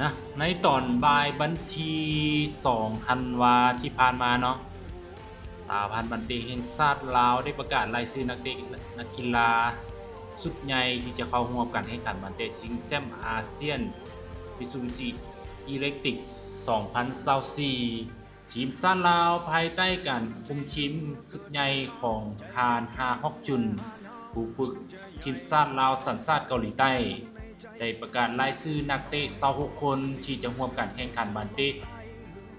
ນະ ໃນຕອນບ່າຍວັນທີສອງທັນວາທີ່ຜ່ານມາເນາະ, ສະຫະພັນບານເຕະແຫ່ງຊາດລາວໄດ້ປະກາດລາຍຊື່ນັກເຕະ ນັກກິລາຊຸດໃຫຍ່ທີ່ຈະເຂົ້າຮ່ວມການແຂ່ງຂັນບານເຕະຊິງແຊ້ມອາຊຽນ ມິດຊູບິຊິ ອີເລັກຕິກ ສອງພັນຊາວສີ່. ທີມຊາດລາວພາຍໃຕ້ການຄຸມທີມຊຸດໃຫຍ່ຂອງທ່ານ ຮາຮອກ ຈຸນ, ຄູຝຶກທີມຊາດລາວສັນຊາດເກົາຫຼີໃຕ້ ໄດ້ປະກາດລາຍຊື່ນັກເຕະຊາວຫົກຄົນທີ່ຈະຮ່ວມການແຂ່ງຂັນບານເຕະ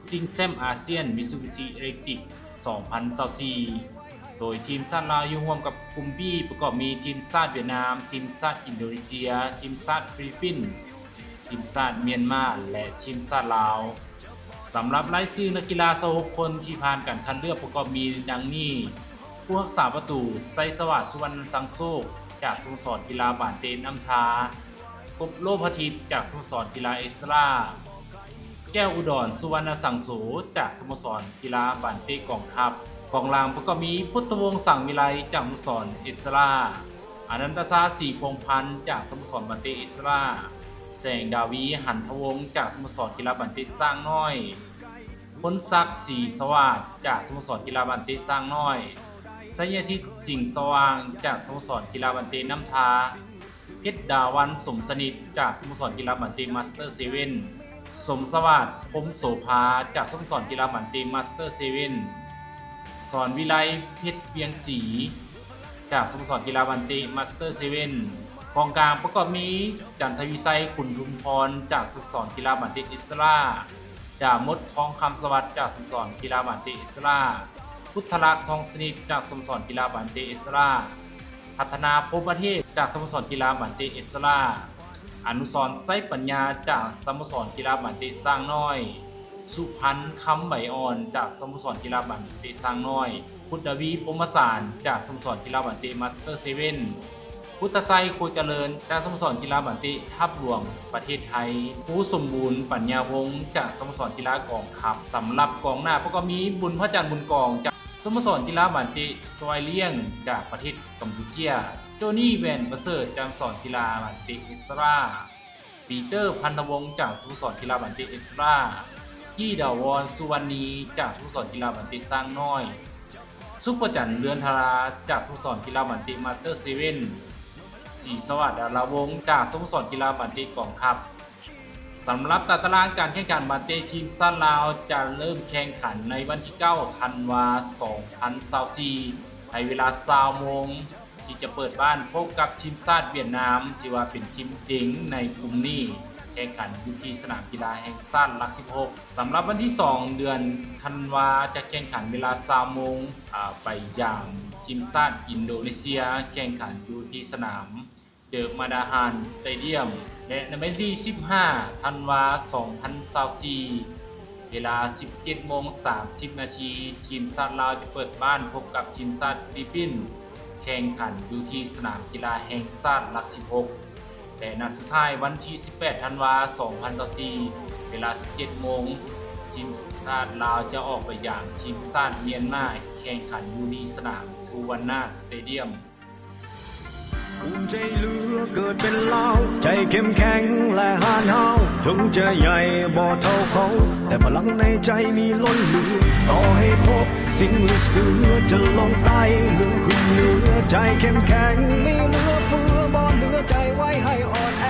ຊິງແຊ້ມອາຊຽນ ມິດຊູບິຊິ ອີເລັກຕິກ ສອງພັນຊາວສີ່ ໂດຍທີມຊາດລາວຢູ່ຮ່ວມກັບກຸ່ມບີ ປະກອບມີທີມຊາດຫວຽດນາມ, ທີມຊາດອິນໂດເນເຊຍ, ທີມຊາດຟີລິບປິນ, ທີມຊາດມຽນມາ ແລະ ທີມຊາດລາວ. ສຳລັບລາຍຊື່ນັກກິລາຊາວຫົກຄົນທີ່ຜ່ານການຄັດເລືອກປະກອບມີດັ່ງນີ້: ຜູ້ຮັກສາປະຕູ ໄຊສະຫວາດ ສຸວັນນະສັງໂຊກ ຈາກສະໂມສອນກິລາບານເຕະນ້ຳທາ, ກົບ ໂລພະທິດ ຈາກສະໂມສອນກິລາເອສລາ, ແກ້ວ ອຸດອນ ສຸວັນນະສັງໂສ ຈາກສະໂມສອນກິລາບານເຕະກອງທັບ, ກອງຫຼັງປະກອບມີ ພົດທະວົງ ສັງວິໄລ ຈາກສະໂມສອນເອສລາ, ອານັນຕະຊາ ສີພົງພັນ ຈາກສະໂມສອນບານເຕະເອສລາ, ແສງ ດາວີ ຫັນທະວົງ ຈາກສະໂມສອນກິລາບານເຕະຊ້າງນ້ອຍ, ພົນສັກ ສີສະຫວາດ ຈາກສະໂມສອນກິລາບານເຕະຊ້າງນ້ອຍ, ໄຊຍະສິດ ສິງສະຫວ່າງ ຈາກສະໂມສອນກິລາບານເຕະນ້ຳທາ, ເພັດ ດາວັນ ສົມສະໜິດ ຈາກສະໂມສອນກິລາບານເຕະມາສເຕີເຊເວັນ, ສົມສະຫວາດ ພົມໂສພາ ຈາກສະໂມສອນກິລາບານເຕະມາສເຕີເຊເວັນ, ສອນວິໄລ ເພັດວຽງສີ ຈາກສະໂມສອນກິລາບານເຕະມາສເຕີເຊເວັນ. ກອງກາງປະກອບມີ ຈັນທະວິໄຊ ຂຸນທຸມພອນ ຈາກສະໂມສອນກິລາບານເຕະເອສລາ, ດາມົດ ທອງຄຳສະຫວັດ ຈາກສະໂມສອນກິລາບານເຕະເອສລາ, ພຸດທະລັກ ທອງສະໜິດ ຈາກສະໂມສອນກິລາບານເຕະເອສລາ, ພັດທະນາ ພົມມະເທບ ຈາກສະໂມສອນກິລາບານເຕະເອສລາ, ອະນຸສອນ ໄຊປັນຍາ ຈາກສະໂມສອນກິລາບານເຕະຊ້າງນ້ອຍ, ສຸພັນ ຄຳໃບອ່ອນ ຈາກສະໂມສອນກິລາບານເຕະຊ້າງນ້ອຍ, ພຸດທະວີ ພົມມະສານ ຈາກສະໂມສອນກິລາບານເຕະມາສເຕີເຊເວັນ, ພຸດທະໄຊ ໂຄຈະເລີນ ຈາກສະໂມສອນກິລາບານເຕະທັບຫຼວງປະເທດໄທ, ພູສົມບູນ ປັນຍາວົງ ຈາກສະໂມສອນກິລາກອງທັບ. ສຳລັບກອງໜ້າປະກອບມີ ບຸນພະຈັນ ບຸນກອງ ຈາກສະໂມສອນກິລາບານເຕະຊວາຍລ້ຽງ ຈາກປະເທດກຳປູເຈຍ, ໂຈນີ ແຫວນປະເສີດ ຈາກສະໂມສອນກິລາບານເຕະເອສລາ, ປີເຕີ ພັນທະວົງ ຈາກສະໂມສອນກິລາບານເຕະເອສລາ, ຈີ່ ດາວອນ ສຸວັນນີ ຈາກສະໂມສອນກິລາບານເຕະຊ້າງນ້ອຍ, ສຸປະຈັນ ເລືອນທາລາ ຈາກສະໂມສອນກິລາບານເຕະມາສເຕີເຊເວັນ, ສີສະຫວັດ ດາລາວົງ ຈາກສະໂມສອນກິລາບານເຕະກອງທັບ. ສຳລັບຕາຕະລາງການແຂ່ງຂັນບານເຕະທີມຊາດລາວ ຈະເລີ່ມແຂ່ງຂັນໃນວັນທີເກົ້າທັນວາ ສອງພັນຊາວສີ່ ໃນເວລາຊາວໂມງ ທີ່ຈະເປີດບ້ານພົບກັບທີມຊາດຫວຽດນາມ ທີ່ວ່າເປັນທີມເຕັງໃນກຸ່ມນີ້, ແຂ່ງຂັນຢູ່ທີ່ສະໜາມກິລາແຫ່ງຊາດຫຼັກສິບຫົກ. ສຳລັບວັນທີສອງເດືອນທັນວາ ຈະແຂ່ງຂັນເວລາຊາວໂມງ ອາ ໄປຢາມທີມຊາດອິນໂດເນເຊຍ, ແຂ່ງຂັນຢູ່ທີ່ສະໜາມ The Manahan Stadium ແລະ ໃນວັນທີສິບຫ້າທັນວາ ສອງພັນຊາວສີ່ ເວລາສິບເຈັດໂມງສາມສິບນາທີ ທີມຊາດລາວຈະເປີດບ້ານພົບກັບທີມຊາດຟີລິບປິນ, ແຂ່ງຂັນຢູ່ທີ່ສະໜາມກິລາແຫ່ງຊາດຫຼັກສິບຫົກ ແລະ ນັດສຸດທ້າຍວັນທີສິບແປດທັນວາ ສອງພັນຊາວສີ່ ເວລາສິບເຈັດໂມງ ທີມຊາດລາວຈະອອກໄປຢາມທີມຊາດມຽນມາ, ແຂ່ງຂັນຢູ່ທີ່ສະໜາມ Thoowanna Stadium. ພູມໃຈເຫຼືອເກີດເປັນລາວ, ໃຈເຂັ້ມແຂງແລະຫານຫ້າວ, ເຖິງຈະໃຫຍ່ບໍ່ເທົ່າເຂົາ, ແຕ່ພະລັງໃນໃຈມີລົ້ນເຫຼືອ. ຕໍ່ໃຫ້ພົບສິງຫຼືເສືອຈະລົງໃຕ້ ຫຼືຂຶ້ນເໜືອ, ໃຈເຂັ້ມແຂງມີເຫຼືອເຟືອ, ບໍ່ເຫຼືອໃຈໄວ້ໃຫ້ອ່ອນແອ.